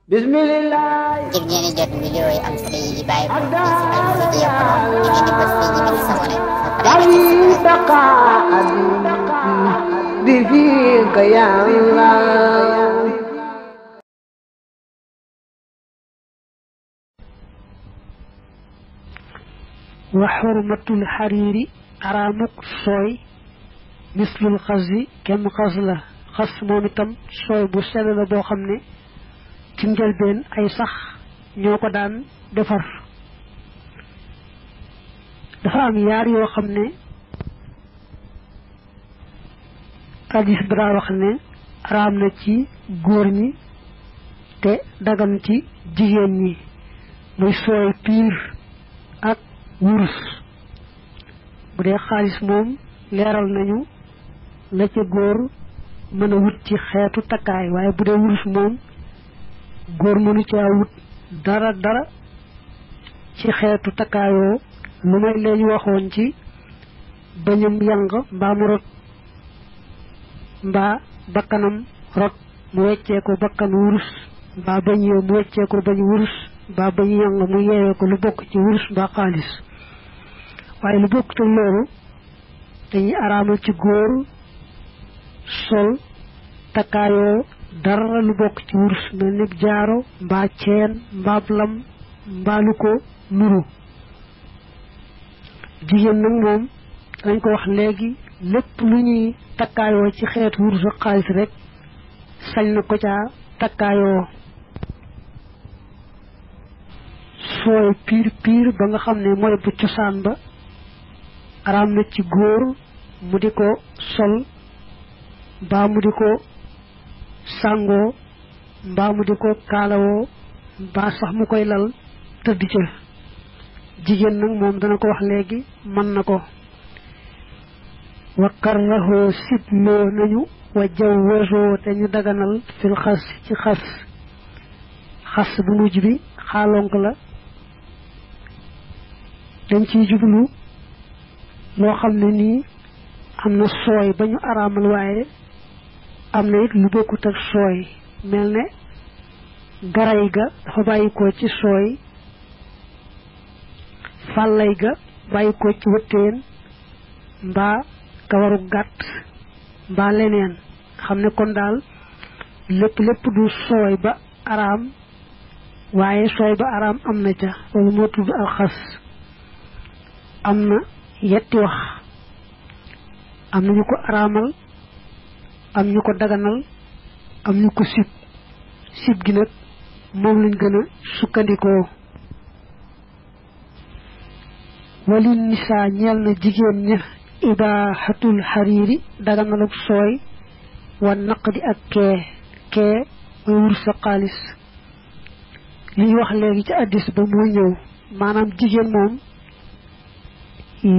Bismillah. ngir ngeen jot vidéo yi am solo yi bàyyi ko ci Al-Mouridiyyah Pro da ngeen di bës fii ñu bind s'abonné بفيك يا الله وحرمة الحرير أرامك صوي مثل الخزي كم خزلة خص مومتم صوي بسالة بو خمني تنجل بين أي صح ñoko daan defar dafa am yaar yoo xam ne hadis dara wax ne araam na ci góor ñi te dagan ci jigéen ñi muy sooy piir ak wurus bu dee xaalis moom leeral nañu la ca góor mën a wut ci xeetu takkaay waaye bu dee wurus moom góor mënu caa wut dara ci xeetu takkaayoo lu may lañu waxoon ci bañum yang mbaa mu rot mbaa bakkanam rot mu weccee ko bakkan wurus mbaa bañ yow mu weccee ko bañ wurus mbaa bañ yang mu yeewee ko lu bokk ci wurus mbaa xaalis waaye lu bokk te loolu dañuy araamal ci góor sol takkaayoo dara lu bokk ci wurus mel ni jaaro mbaa ceen mbaa lam mbaa lu ko nuru jigéen nag moom dañ ko wax léegi lépp lu ñuy takkaayoo ci xeetu wurus ak xaalis rek sañ na ko caa takkaayoo sooy piir ba nga xam ne mooy bu cosaan ba araam na ci góor mu di ko sol mbaa mu di ko sàngoo mbaa mu di ko kaalawoo mbaa sax mu koy lal tëdd ca jigéen nag moom dana ko wax léegi mën na ko wa karrahoo sibloo nañu wa jawwazoo te ñu daganal fil xas ci xas bu mujj bi xaalonk la dañ ciy jublu loo xam ne nii am na sooy ba ñu araamal waaye am na it lu bokkut ak sooy mel ne garay ga dafa bàyyikoo ci sooy fàllay ga bàyyikoo ci wëttéen mbaa kawaru gàtt mbaa leneen xam ne kon daal lépp du sooy ba araam waaye sooy ba araam am na ca loolu moo tudd alxas am na yetti wax am na ñu ko araamal am ñu ko daganal am ñu ko sib gi nag moom lañ gën a sukkandikoo wali nisaa ñeel na jigéen ña ibaaxatul xariiri daganaluk sooy wa naqdi ak kee mooy wurus sa xaalis li ñu wax léegi ci addis ba moo ñëw maanaam jigéen moom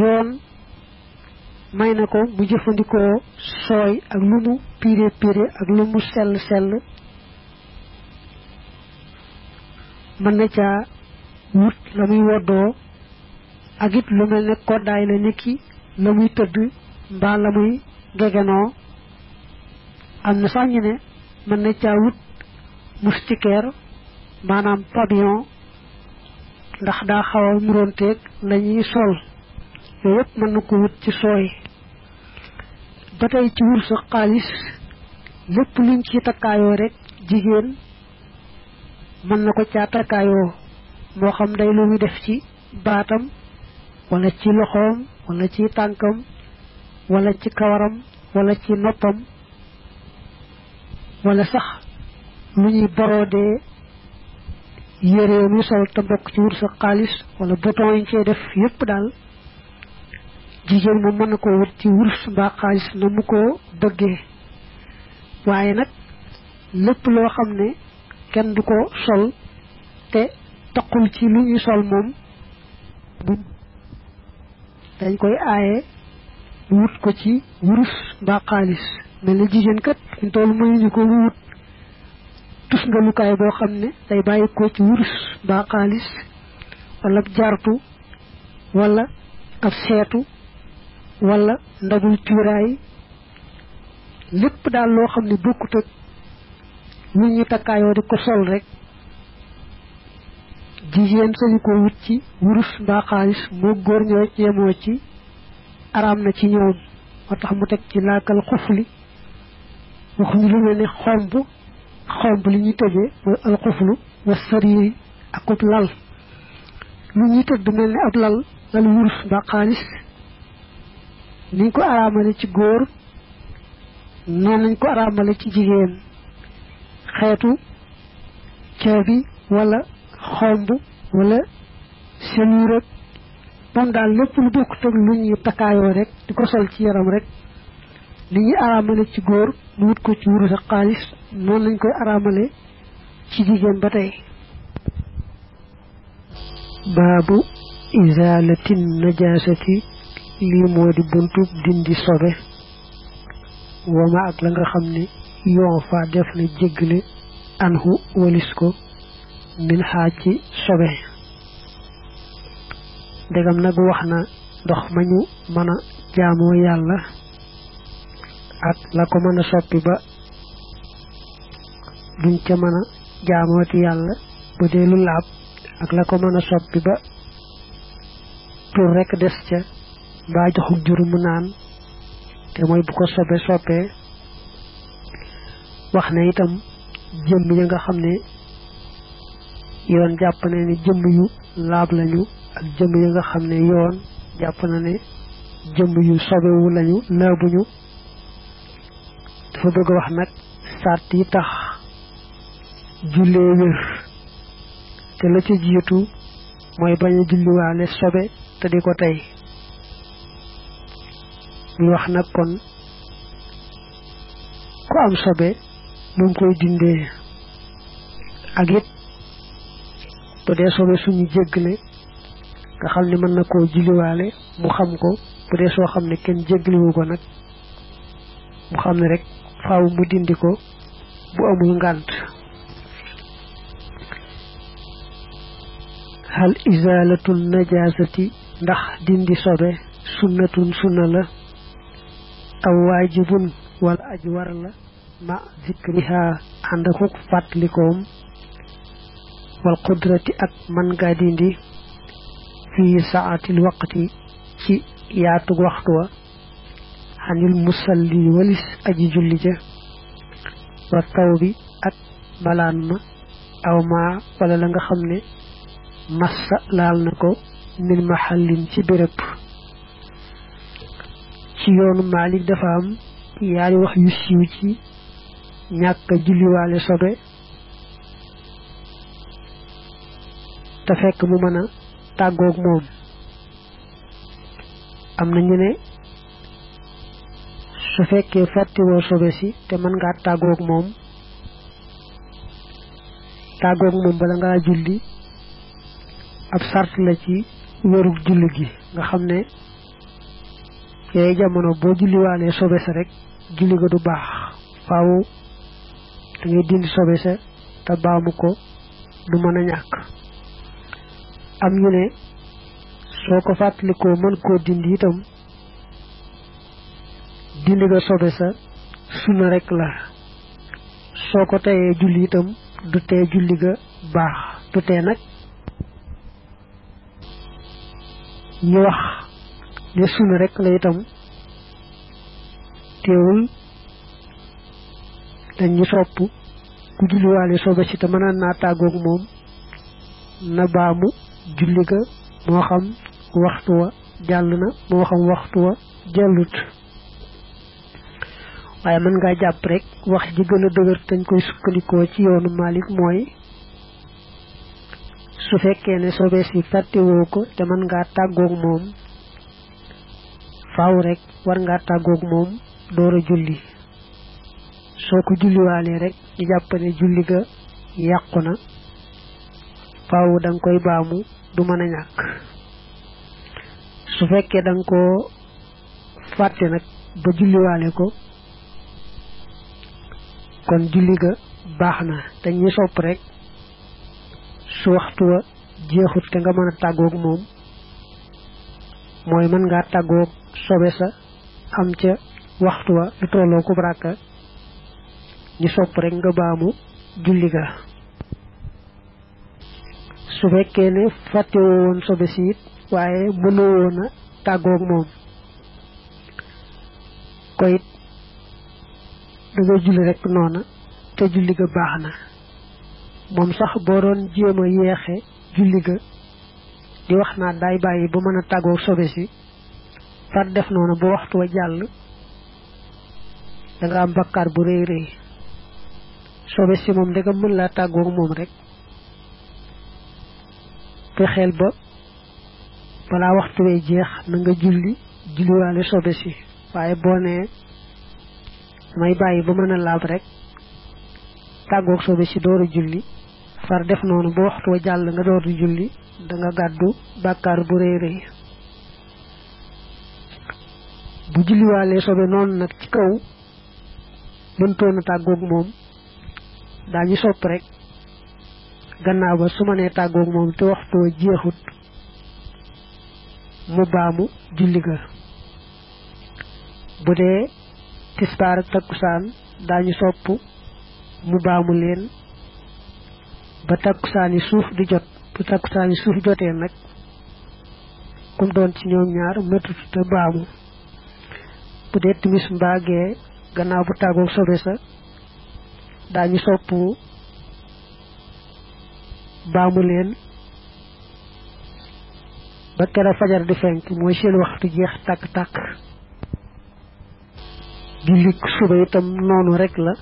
yoon may na ko mu jëfandikoo sooy ak lu mu piire ak lu mu sell mën na caa wut la muy woddoo ak it lu mel ne koddaay la niki la muy tëdd mbaa la muy gegenoo am na sax ñu ne mën na caa wut moustiquaire maanaam pavillon ndax daa xaw a muroonteeg la ñuy sol yooyu yëpp mën na ko wut ci sooy ba tey ci wurus ak xaalis lépp luñ ci takkaayoo rek jigéen mën na ko caa takkaayoo moo xam day lu muy def ci baatam wala ci loxoom wala ci tànkam wala ci kawaram wala ci noppam wala sax lu ñuy boroodee yére muy sol te bokk ci wurus ak xaalis wala bouton yi ñu cee def yépp daal jigéen moom mën na ko wut ci wurus mbaa xaalis na mu ko bëggee waaye nag lépp loo xam ne kenn du ko sol te taqul ci lu ñu sol moom dañ koy aaye wut ko ci wurus mbaa xaalis mel na jigéen kat ñu toll mayuñu ko mu wut tus nga lukaay boo xam ne day bàyyi ko ci wurus mbaa xaalis wala ab jartu wala ab seetu wala ndabul cuuraay lépp daal loo xam ne bokkut ak lu ñu takkaayoo di ko sol rek jigéen sañu ko wut ci wurus mbaa xaalis moo góor ñoo yemoo ci araam na ci ñoom moo tax mu teg ci laakal xufli waxuñu lu mel ne xomb li ñuy tëjee mooy alxuflu wa sariiri akub lal lu ñuy tëdd mel ne ab lal wurus mbaa xaalis niñ ko araamale ci góor noonu lañ ko araamale ci jigéen xeetu caabi wala xomb wala seluur rek moom daal lépp lu bokk teg lu ñuy takkaayoo rek di ko sol ci yaram rek li ñuy araamale ci góor mu wut ko ci wurus ak xaalis noonu lañ koy araamale ci jigéen ba tey baabu izalatin najasati lii moo di buntu dindi sobe wama ak la nga xam ne yoon fa def na jéggale anhu walis ko min xaaj ci sobe ndegam nag wax na ndox ma ñu mën a jaamoo yàlla ak la ko mën a soppi ba duñ ca mën a jaamooti yàlla bu dee lu laab ak la ko mën a soppi ba tur rekk des ca mbaa joxug jur mu naan te mooy bu ko soppee wax na itam jëmm ya nga xam ne yoon jàpp na ne jëmm yu laab lañu ak jëmm ya nga xam ne yoon jàpp na ne jëmm yu sobewu lañu laabuñu dafa bëgg wax nag sart yi tax jullee wér te la ca jiitu mooy bañ a julliwaale sobe te di ko tey muy wax nag kon ku am sobe nu mu koy dindee ak it bu dee sobe suñu jéggale nga xam ne mën na koo julliwaale mu xam ko bu dee soo xam ne kenn jéggaliwu ko nag mu xam ne rek faaw mu dindi ko bu amul ngànt hal izalatul najasati ndax dindi sobe sunnatun sunna la aw waajibun wala aji war la ma zikriha ànd ak fàttalikoom wal qudrati ak man ngaa dindi fii saatil waqti ci yaatug waxtu wa xanil musalli walis aji julli ja wa taw bi ak malaan ma aw maa wala la nga xam ne massa laal na ko min mahallin ci béréb ci yoonu Maalik dafa am yaari wax yu siiw ci ñàkk julliwaale sobe te fekk mu mën a tàggoog moom am na ñu ne su fekkee fàttiwoo sobe si te mën ngaa tàggoog moom bala ngaa julli ab sart la ci wérug julli gi nga xam ne yooyu jamono boo julliwaalee sobe sa rek julli ga du baax faaw da ngay dindi sobe sa te baamu ko du mën a ñàkk am ñu ne soo ko fàttalikoo mën koo dindi itam dindi ga sobe sa sunna rek la soo ko teyee julli itam du tee julli ga baax du tee nag ñu wax ne sunna rek la itam teewul dañu sopp ku julliwaale sobe si te mën naa tàggoog moom na baamu julli ga moo xam waxtu wa jàll na moo xam waxtu wa jàllut waaye mën ngaa jàpp rek wax ji gën a dëgër dañ koy sukkandikoo ci yoonu Maalik mooy su fekkee ne sobe si fàttewoo ko te mën ngaa tàggoog moom faaw rek war ngaa tàggoog moom door a julli soo ko julliwaalee rek ñu jàpp ne julli ga yàqu na faaw danga koy baamu du mën a ñàkk su fekkee danga ko fàtte nag ba julliwaale ko kon julli ga baax na dañuy sopp rek su waxtu wa jeexut te nga mën a tàggoog moom mooy mën ngaa tàggoog sobe sa am ca waxtu wa lu tolloo ko baraka ñu sopp rek nga baamu julli ga su fekkee ne fàtte woon sobe si it waaye mënoo woon a tàggoog moom ko it da nga julli rek noona te julli ga baax na moom sax boo doon jéem a yeexe julli ga di wax naa daay bàyyi ba mën a tàggoog sobe si far def noonu ba waxtu wa jàll da nga am bakkaar bu rëy rëy sobe si moom da nga mën laa tàggoog moom rek fexeel ba balaa waxtu way jeex na nga julliwaale sobe si waaye boo nee may bàyyi ba mën a laab rek tàggoog sobe si door a julli far def noonu ba waxtu wa jàll nga door di julli da nga gàddu bàkkaar bu rëy rëy bu julliwaalee sobe noonu nag ci kaw mëntoon a tàggoog moom daañu sopp rek gannaaw ba su ma nee tàggoog moom te waxtu wa jeexut mu baamu julli ga bu dee tisbaar ak takkusaan daañu sopp mu baamu leen ba takkusaani suuf di jot bu takkusaani suuf jotee nag kum doon ci ñoom ñaar métut te baamu bu dee timis mbaagee gannaaw bu tàggoog sobe sa daañu sopp baamu leen ba kera fajar di fenk mooy seen waxtu jeex tàkk-tàkk julli suba itam noonu rek la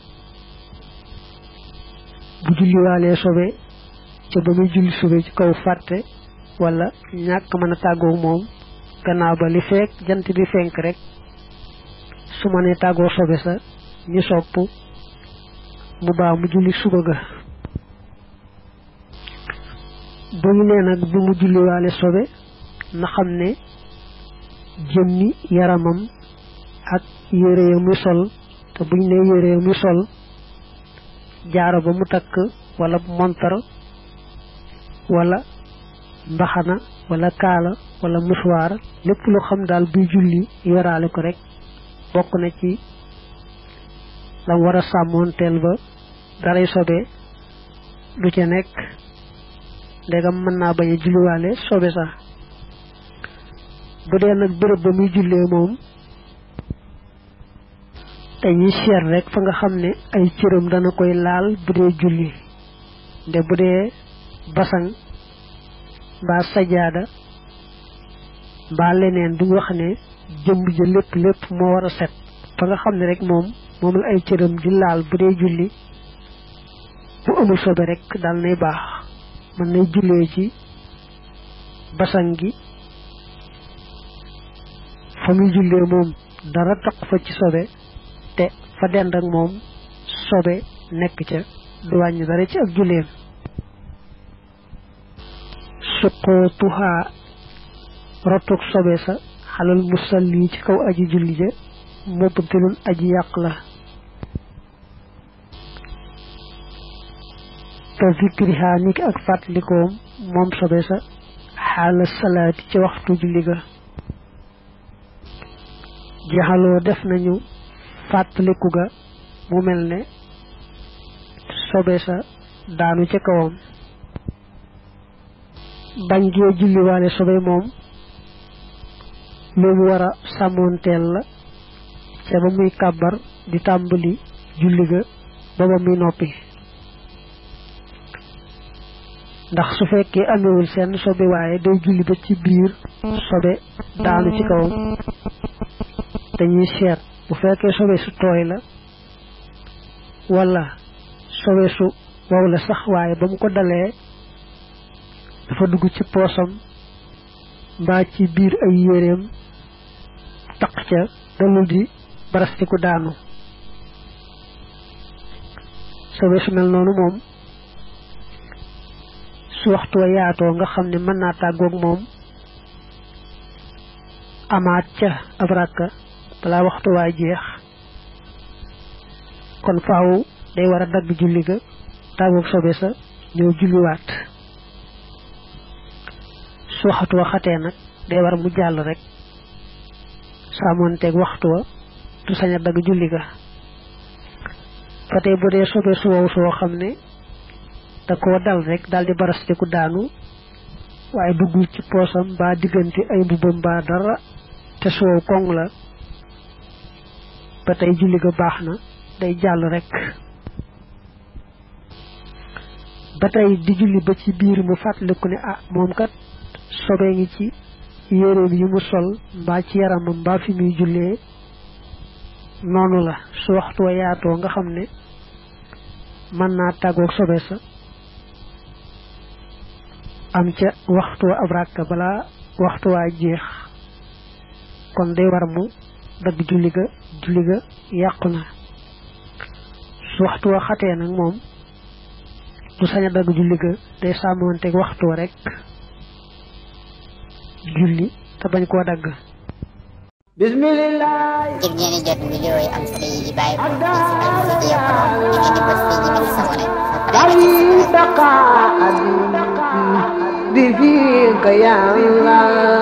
bu julliwaalee sobe ca ba muy julli suba ci kaw fàtte wala ñàkk mën a tàggoog moom gannaaw ba li fekk jant di fenk rek su ma nee tàggoo sobe sa ñu sopp mu baax mu julli suba ga bu ñu nee nag bu mu julliwaale sobe na xam ne jëmmi yaramam ak yére ya muy sol te buñ ne yére ya muy sol jaaro ba mu takk wala montar wala mbaxana wala kaala wala musuwaar lépp lu xam daal buy julli yoraale ko rek bokk na ci lam war a sàmmoonteel ba daray sobe du ca nekk ndegam mën naa bañ a julliwaale sobe sax bu dee nag bërëb ba muy jullee moom dañuy seet rek fa nga xam ne ay cëram dana koy laal bu dee julli nde bu dee basang mbaa sajaada mbaa leneen duñ wax ne jëmb ja lépp moo war a set fa nga xam ne rek moom la ay cëram di laal bu dee julli bu amul sobe rek dal nay baax mën nay jullee ci basang gi fa muy jullee moom dara taq fa ci sobe te fa dend ak moom sobe nekk ca du wàññi dara ci ak julleem suqootuha rotuk sobe sa xalal musalli ci kaw aji julli ja mubtilun aji yàq la ka zikriha niki ak fàttalikoom moom sobe sa xaala salaati ci waxtu julli ga jaxaloo def nañu fàttaliku ga mu mel ne sobe sa daanu ca kawam bañ gee julliwaale sobe moom lu mu war a sàmmoonteel la ca ba muy kàbbar di tàmbali julli ga ba ba muy noppi ndax su fekkee amewul seen sobe waaye day julli ba ci biir sobe daanu ci kawam dañuy seet bu fekkee sobe su tooy la wala sobe su wow la sax waaye ba mu ko dalee dafa dugg ci poosam mbaa ci biir ay yéreem taq ca dalul di barastiku daanu sobe su mel noonu moom su waxtu wa yaatoo nga xam ne mën naa tàggoog moom amaat ca ab rakka balaa waxtu waa jeex kon faaw day war a dagg julli ga tàggoog sobe sa ñëw julliwaat su waxtu wa xatee nag day war mu jàll rek saamoonteeg waxtu wa du sañ a dagg julli ga fa tey bu dee sobe su wow soo xam ne da koo dal rek daal di barastiku daanu waaye duggul ci poosam mbaa diggante ay mbubbam mbaa dara te soow koŋ la ba tey julli ga baax na day jàll rek ba tey di julli ba ci biir mu fàttaliku ne moom kat sobe ngi ci yéreem yi mu sol mbaa ci yaramam mbaa fi muy jullee noonu la su waxtu wa yaatoo nga xam ne mën naa tàggoog sobe sa am ca waxtu wa ab ràkk balaa waxtu waa jeex kon day war mu dagg julli ga yàqu na su waxtu wa xatee nag moom du sañ a dagg julli ga day sàmmoonteeg waxtu wa rek julli te bañ koo dagg. bismillah. ngir ngeen jot vidéo yi am solo yi bàyyi ko ci Alfayda Pro ngeen di bës fii ñu bind s'abonné bi fiika ya Allah